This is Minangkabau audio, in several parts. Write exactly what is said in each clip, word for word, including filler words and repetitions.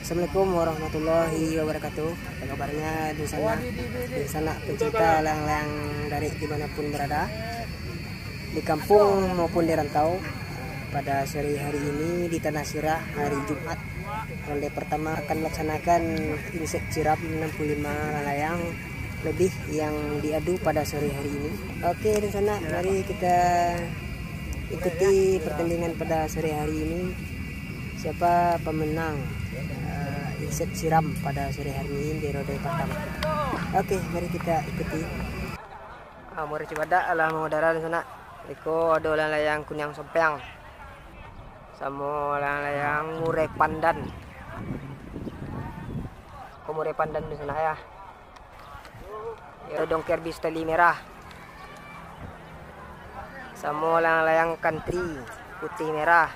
Assalamualaikum warahmatullahi wabarakatuh. Apa kabarnya, dunsanak? Dunsanak pencinta layang-layang dari dimanapun berada, di kampung maupun di rantau. Pada sore hari ini di Tanah Sirah, hari Jumat, ronde pertama akan melaksanakan inset siram enam puluh lima layang lebih yang diadu pada sore hari ini. Oke, dunsanak, mari kita ikuti pertandingan pada sore hari ini. Siapa pemenang, eh, inset siram pada sore hari ini di ronde pertama? Oke, mari kita ikuti. Ah, Murai Cibadak alah mangudara, dunsanak. Iko ado layang-layang Kuniang Sompeang, samo layang-layang Murai Pandan. Ko Murai Pandan, dunsanak, ya. Yo, Dongker Bistali Merah, samo layang-layang Kantri Putih Merah,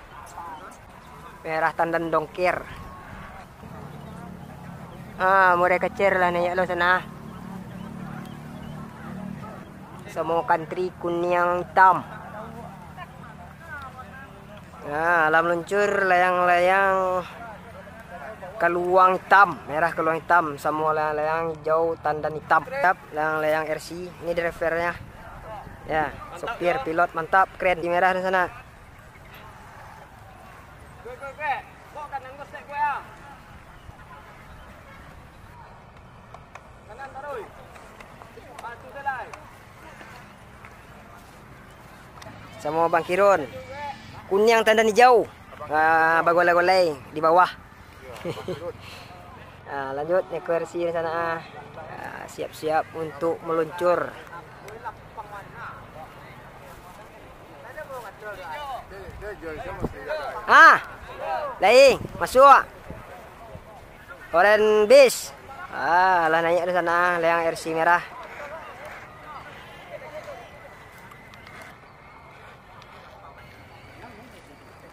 Merah Tandan Dongker. Ah, Murai Kacer lah naiak lo sana. Samo Kantri Kuniang Itam. Nah, alah maluncur layang-layang Kaluang Itam, Merah Kaluang Itam, samo layang-layang Ijau Tandan Itam. Mantap, layang-layang R C. Ini drivernya. Ya, sopir, pilot, mantap, keren. Di merah di sana. Samo Bang Kirun. Kuniang Tandan Ijau. Ah, bagolai-golai di bawah. Ah, lanjut, Neko R C di sana, ah. Ah, siap-siap untuk meluncur. Ah, lain, masuk. Oren bis. Ah, lah naiak di sana, layang R C merah.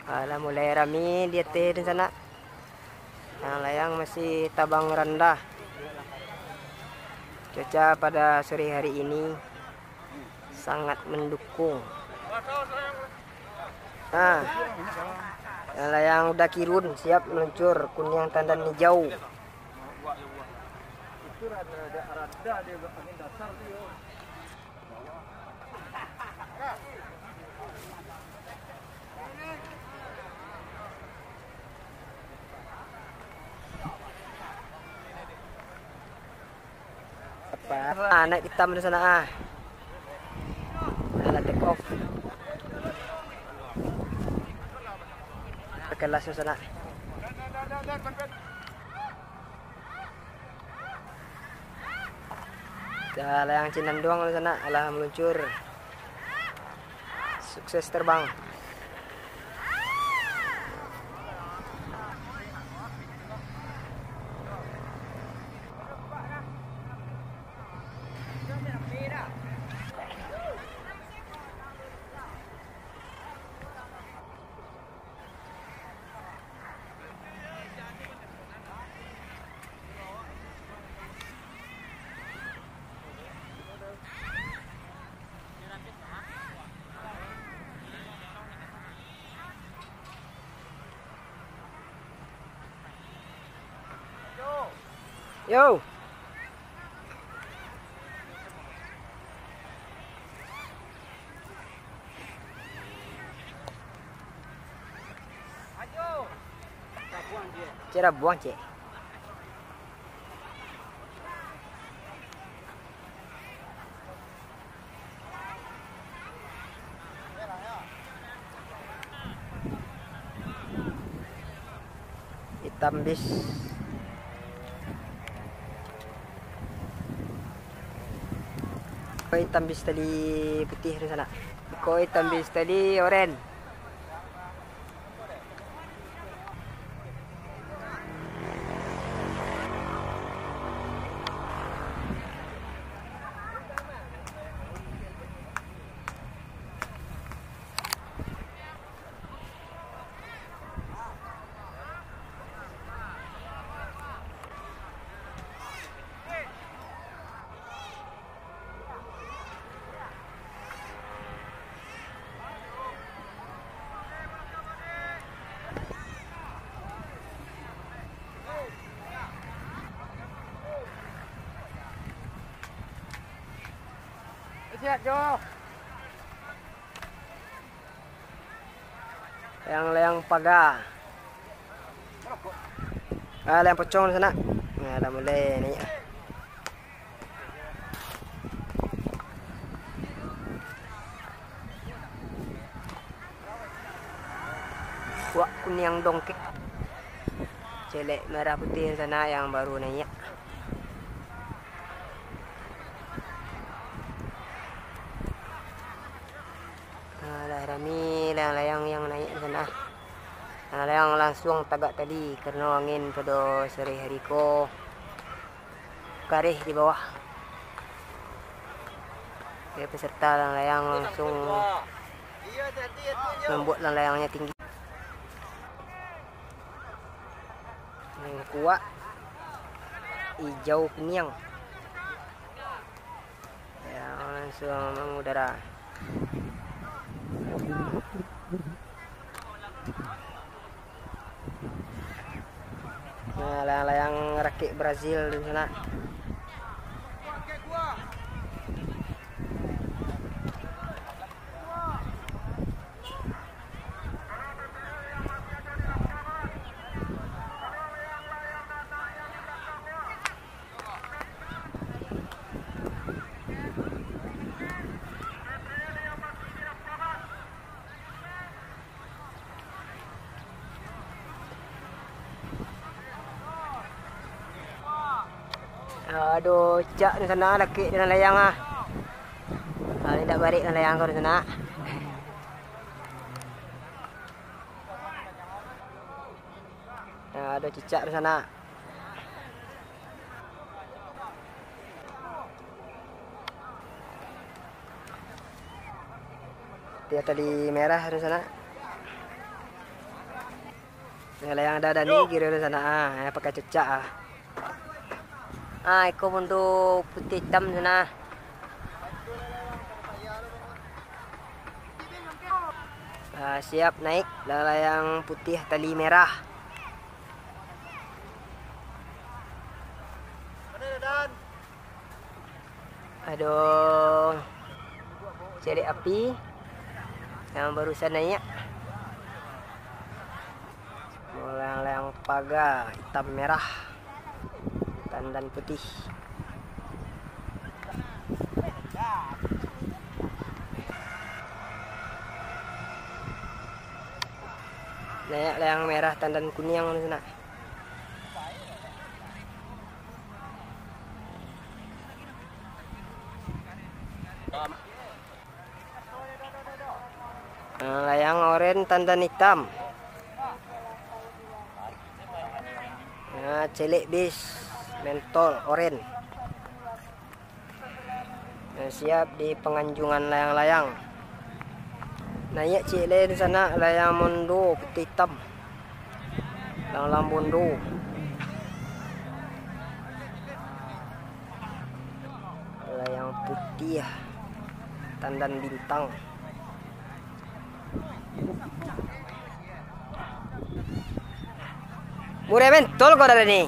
Ah, lah mulai rami di ateh di sana. Layang-layang masih tabang randah. Cuaca pada sore hari ini sangat mendukung. Nah, layang-layang udah kirun, siap meluncur, kuniang tandan hijau. Apa? Ah, naik hitam di sana, ah. Alah, take off. Kelas di sana. Dah, layang Cinanduang di sana, alah meluncur. Sukses terbang. Yo. Cek dah buang, cek. Hitam bis. Ko hitam bis tali putih tu sanak. Ko hitam bis tali oren. Layang-layang paga. Ah, layang pocong di sana. Nah, lah mulai naiak. Kuak kuniang dongkek. Celek merah putih di sana yang baru naiak. Nah, lah rami layang-layang yang naiak di sana. Nah, layang langsung tagak tadi karano angin pado sore hari ko kareh di bawah. Jadi, peserta layang-layang langsung mambuek layang-layangnyo tinggi. Yang kuak, ijau kuniang. Ya, langsung mangudara. Nah, layang-layang rakek Brazil di sana. Aduh, cak di sana lakek di layang ah. Ah, indak barek di layang ko di sana. Nah, ado cicak di sana. Dia tali merah di sana. Nah, layang ado Dani kiro di sana ah, eh, pakai cicak ah. Ah, iko bundo putih itam di sana. Ah, siap naik lah layang putih tali merah. Ado celek api yang barusan naiak. Layang-layang paga itam merah, tandan putih. Naiak layang merah tandan kuniang tu nak. Nah, layang oren tandan itam. Nah, celek bis mentol oren. Nah, siap di panganjungan layang-layang. Naiak ciek lai di sana layang mondo putih itam. Layang-layang bondo. Layang putih, tandan bintang. Murai mentol ko dari ni.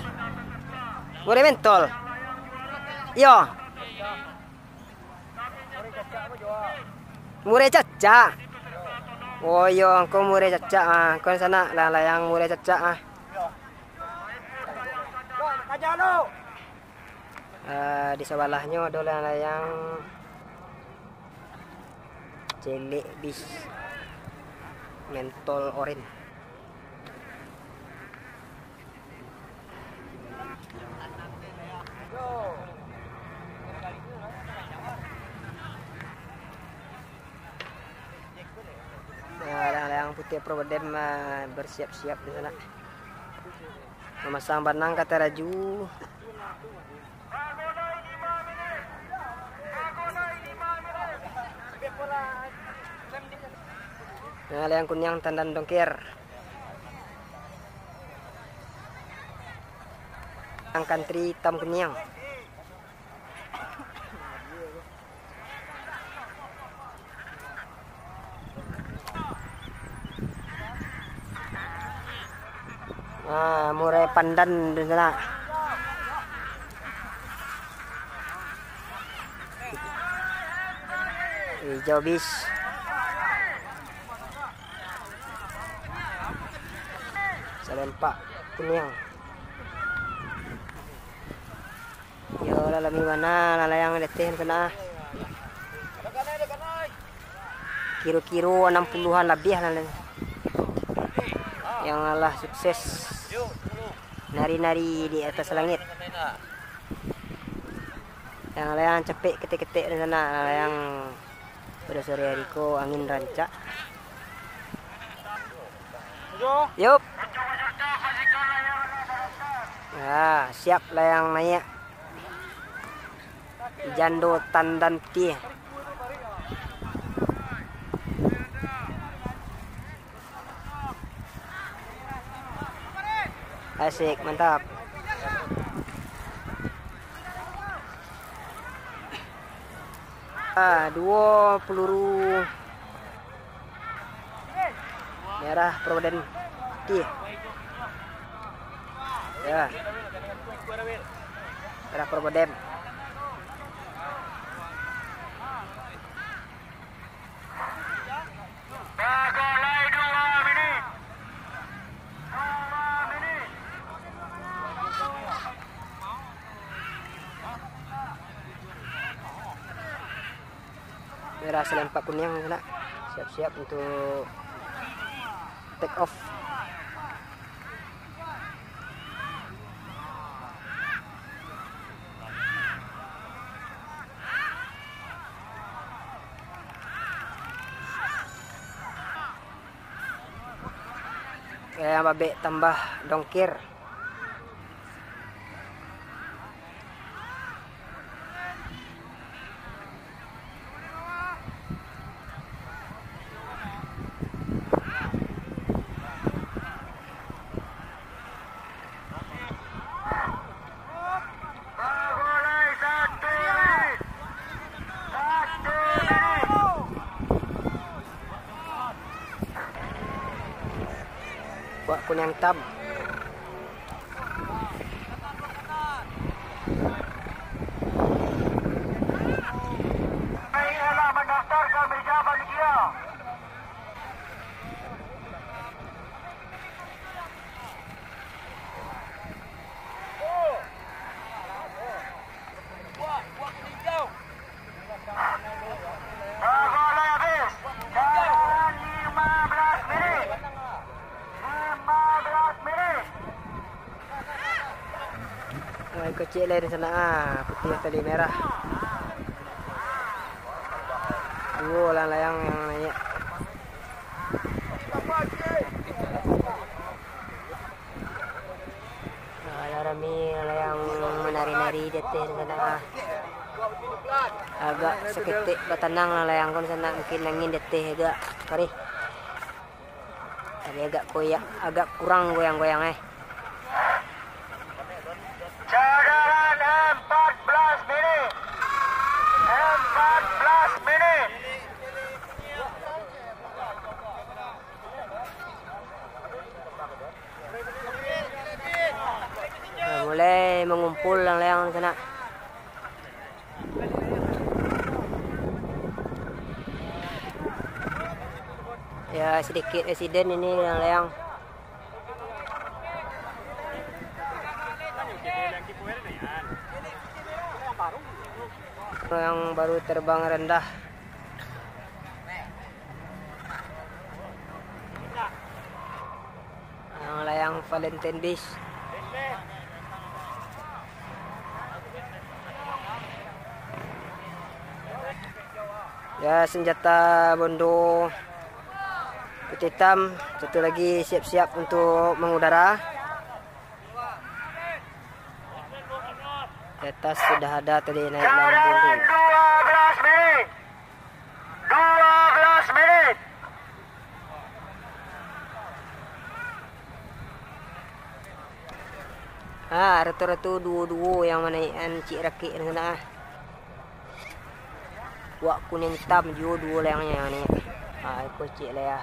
Murai mentol. Iyo. Murai cacak. Oh iyo, angko murai cacak ah. Angko sanak lah layang murai cacak ah. Ah, di sabalahnyo ado layang-layang celek bis mentol oren. Nah, layang-layang putih Probedem, ah, bersiap-siap di sana. Mamasang banang ka taraju. Nah, layang kuniang tandan dongker. Layang kantri itam kuniang. Ah, murai pandan di sana. Hijau bis. Salempak kuniang. Yo, lah lami bana lah layang di ateh tu nah. Kiro-kiro anam puluahan labiah lah. Yang alah sukses nari-nari di atas langit. Yang layang capek ketek-ketek di sana, layang pada sore hari ko angin rancak. Yup. Ya, siap layang naik. Jando Tandan Tih. Asik, mantap. Ah, duo peluru merah Proden. Tih. Ya. Merah Proden. Tingga lai duo minit. Duo minit. Merah salempak kuniang tu nak. Siap-siap untuk take off. Layang babek tambah dongkir. Wak kuniang itam. Tingga lai habis. Tingga lima belas minit. Lima belas minit. Wah, iko ciek lai di sana, ah, putiah tali merah. Duo layang-layang yang naik. Alah rami layang manari-nari di ateh di sana, ah. Agak saketek batanang lah layang ko di sana, mungkin angin di ateh agak karih. Tapi agak koyak, agak kurang goyang-goyang, eh. Cadangan empat belas minit. Empat belas minit. Nah, mulai mangumpul layang-layang di sana. Ya, sedikit insiden ini layang-layang. Yang baru terbang rendah. Yang layang Valentine Beach. Ya, senjata Bondo Putih Hitam, satu lagi siap-siap untuk mengudara. Di atas sudah ada tadi naik lampu tu. Cadangan dua belas minit. Dua belas minit. Ah, ratu-ratu duo-duo yang manaikan cik rakik di sana, ah. Wak kuniang itam juo duo layangnyo ni. Ah, iko ciek lah ya.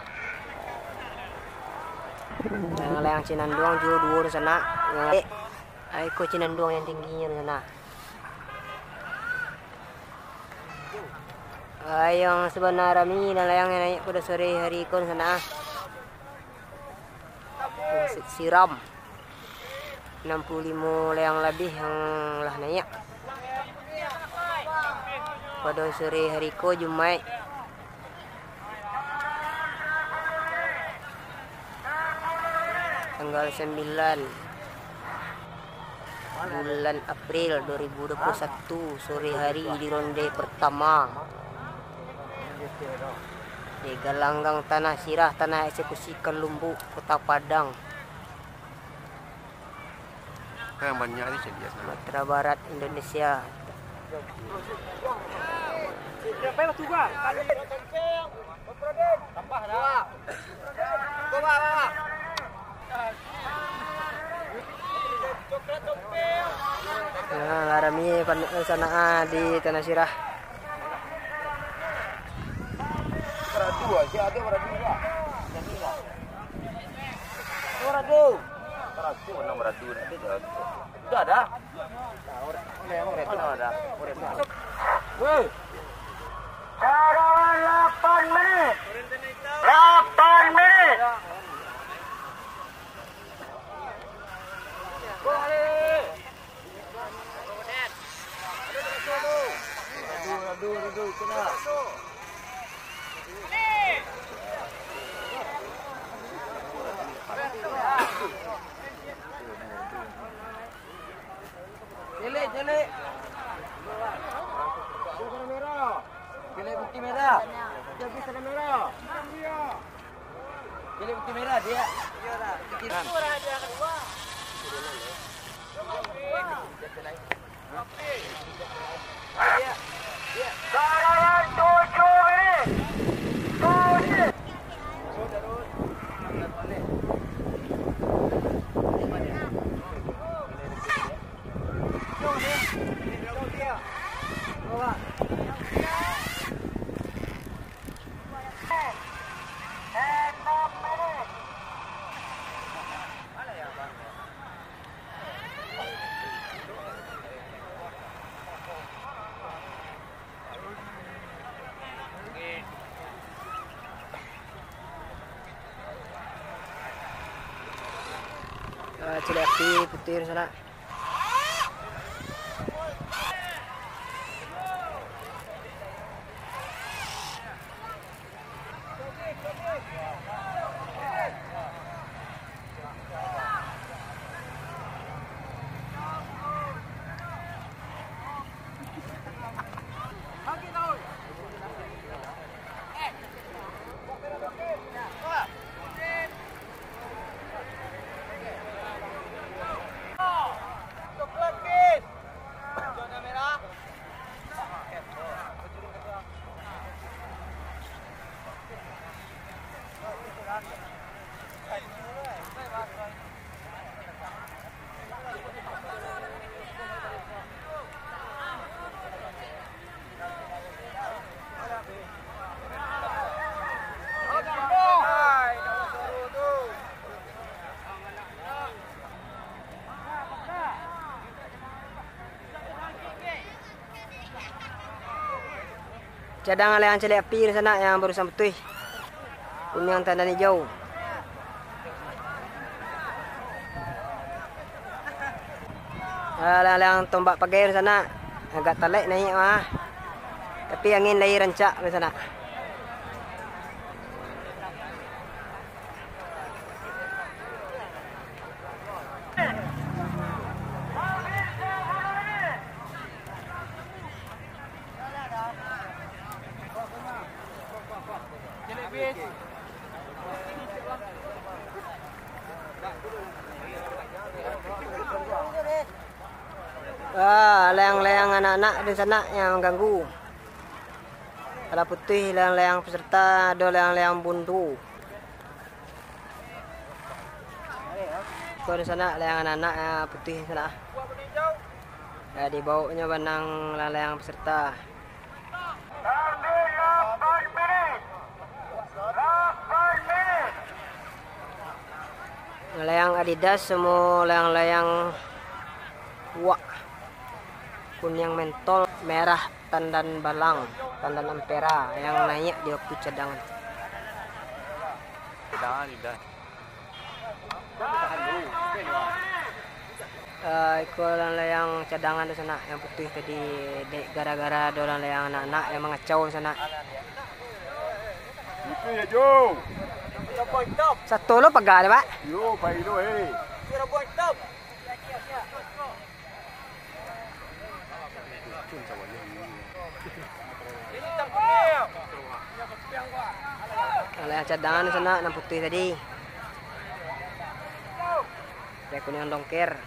Yang layang Cinanduang juo duo di sana. Yang, ah, iko Cinanduang yang tingginyo di sana. Ah, yang sabana rami dan layang yang naiak pado sore hari ko sanak ah. Siram. Anam puluah limo layang labiah yang lah naiak. Pado sore hari ko, Jumaik. Tanggal sambilan bulan April dua ribu dua puluh satu, sore hari di ronde pertama. Di Galanggang Tanah Sirah, tanah eksekusi Kalumbuk, Kota Padang. Kan banyak ni saya lihat. Sumatera Barat, Indonesia. Nah, lah rami pan-, sanak ah di Tanah Sirah. Baradu aja, ada baradu juga. Baradu. Baradu, mana baradu? Ada, ada. Udah ada. Mana ada? Weh. Cadangan lapan menit. Lapan menit. Aduh, aduh, aduh, kena. Chelek, chelek. Dia sana merah. Chelek putih merah. Dia pergi sana merah. Chelek putih merah, dia. Pikiran. Sarangan tujuh menit. Tujuh. Ah, chelek api putih di sana. Cadang layang chelek api di sana yang barusan putuih. Kuniang tandan hijau. Ah, layang-layang tombak pagai di sana. Agak talek naiak mah. Tapi angin lai rancak di sana. Ah, layang-layang anak-anak di sana yang mangganggu. Alah putuih layang-layang peserta, ado layang-layang buntu. Ko di sana layang anak-anak, ah, putuih di sana. Ah, dibawoknyo banang layang-layang peserta. Layang Adidas samo layang-layang wak. Kuniang mentol, merah tandan balang, tandan ampera yang naiak di waktu cadangan. Eh, iko urang layang cadangan tu sanak, yang putuih tadi, dek gara-gara ado urang layang anak-anak yang mangacau sanak. Itu ya, Jo. Sato lo paga deh, Pak. Yo, pai lo, eh. Alah, cadangan sanak, nan putuih tadi. Dek kuniang dongker.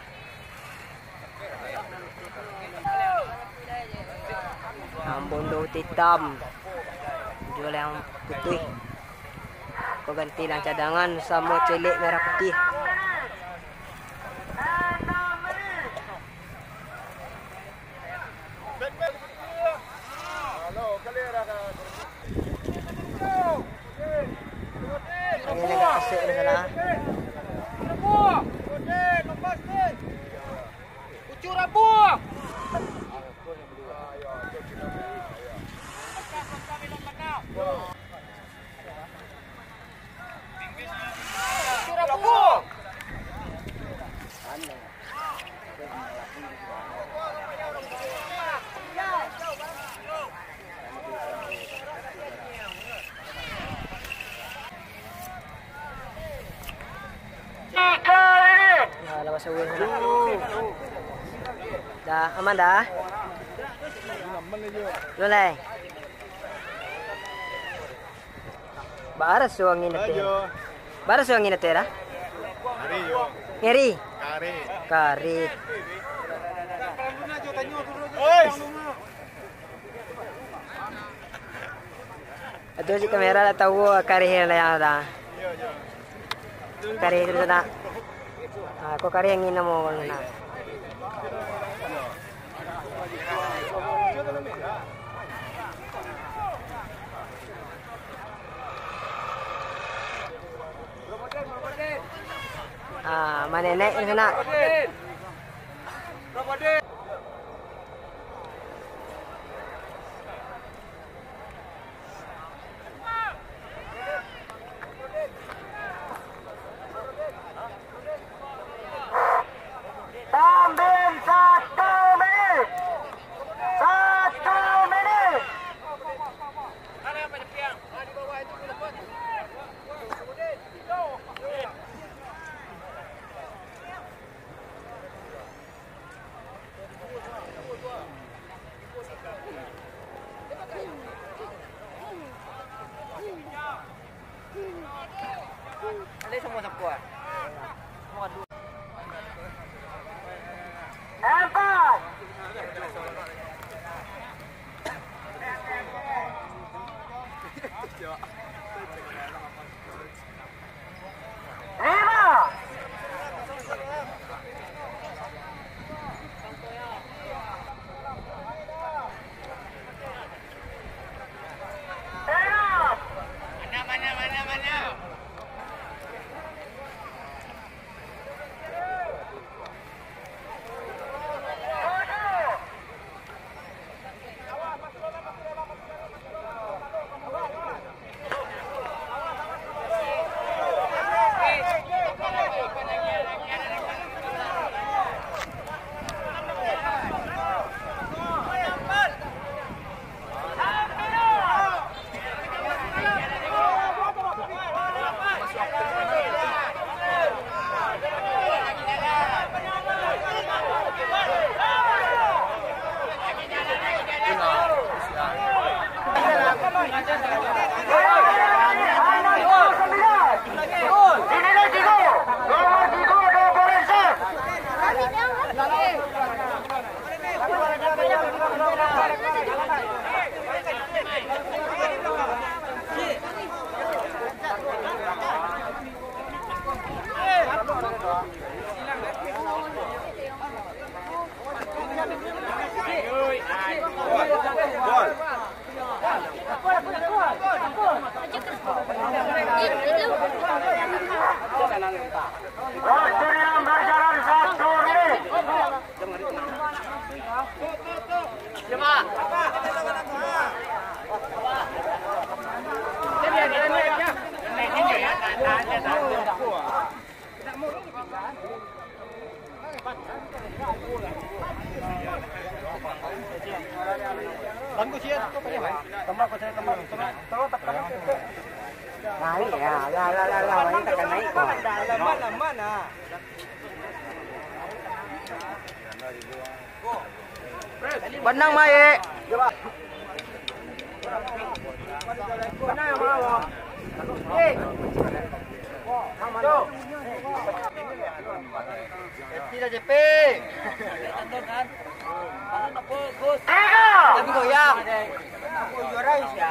Ambon do hitam. Jual yang putuih. Ko ganti nan cadangan samo celek merah putih. Ini agak asik ni sanak. Ucur abuah. Dah, aman dah? Mulai. Bara suah angin ati. Bara suah angin ati dah. Ngeri. Kari. Kari. Ado si kamera lah tahu karih lah yang ada. Karih tu dah. Ah, ko karih angin namo ko nah. Ah, manenek di sana. Tambin satu menit. Satu menit. Empat. Lima. Enam. Waktu yang berjalan satu menit. Naik, ya, ya, ya, ya, ya, ini takkan naik, kok. Bandang, Mak, eh. Tapi goyang. Juara, ya.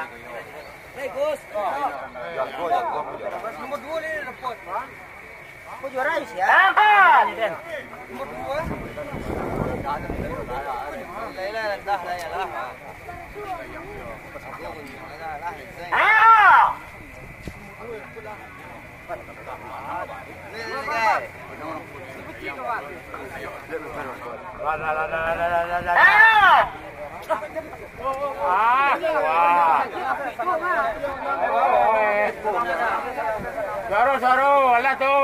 Nomor dua ni dapat. Kau juara, ya? Nomor dua. Lah, lah, lah, lah, lah. Saro, saro, alah tu.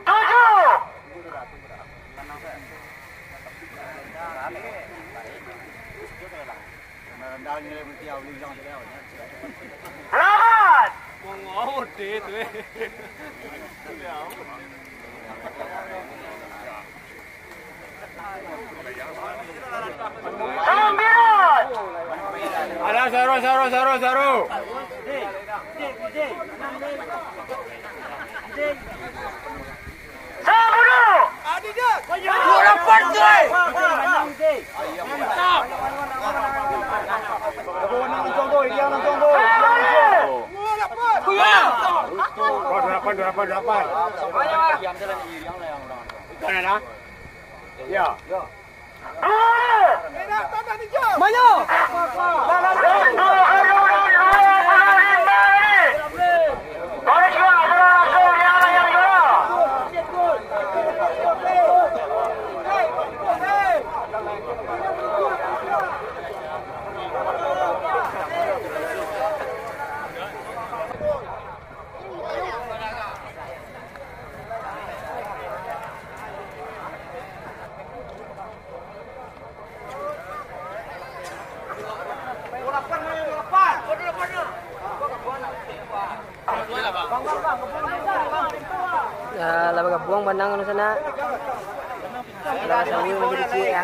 Tujuh. Lawan. Sembilan. Alah, saro, saro, saro, saro. Sepuluh. Dua lapan tu, eh. Dua lapan, dua lapan, dua lapan. Bukan, alah. Ya. Maju! Ya, lah bagabuang bandang di sana. Lah, sambil menjadi ciek, ya.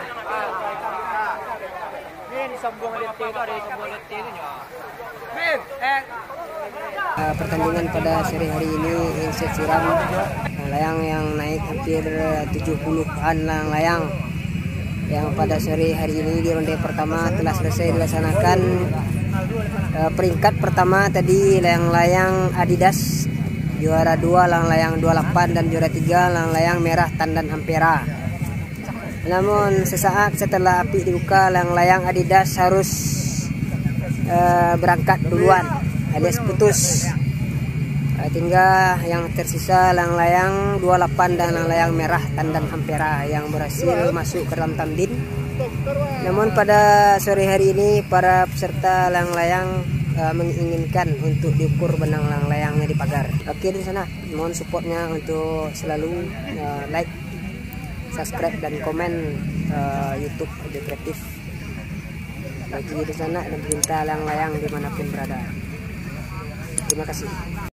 Ini disambung L T tu, ada disambung L T tu, nyo. Eh, pertandingan pada sore hari ini, Inset Siram, eh, Layang yang naik hampir, eh, tujuh puluhan Layang-Layang yang pada sore hari ini di ronde pertama telah selesai dilaksanakan. Eh, peringkat pertama tadi Layang-Layang Adidas, juara dua Layang-Layang dua lapan, dan juara tiga Layang-Layang Merah Tandan Ampera. Namun, sesaat setelah apik dibuka, Layang-Layang Adidas harus, eh, berangkat duluan, alias putus. Eh, tinggal yang tersisa Layang-Layang dua lapan dan Layang-Layang Merah Tandan Ampera yang berhasil masuk ke dalam tambin. Namun, pada sore hari ini, para peserta Layang-Layang, eh, menginginkan untuk diukur benang Layang-Layangnya di pagar. Oke, di sana. Mohon supportnya untuk selalu, eh, like, subscribe, dan komen, eh, YouTube Audio Kreatif. Bagi dunsanak dan pecinta Layang-Layang dimanapun berada. Terima kasih.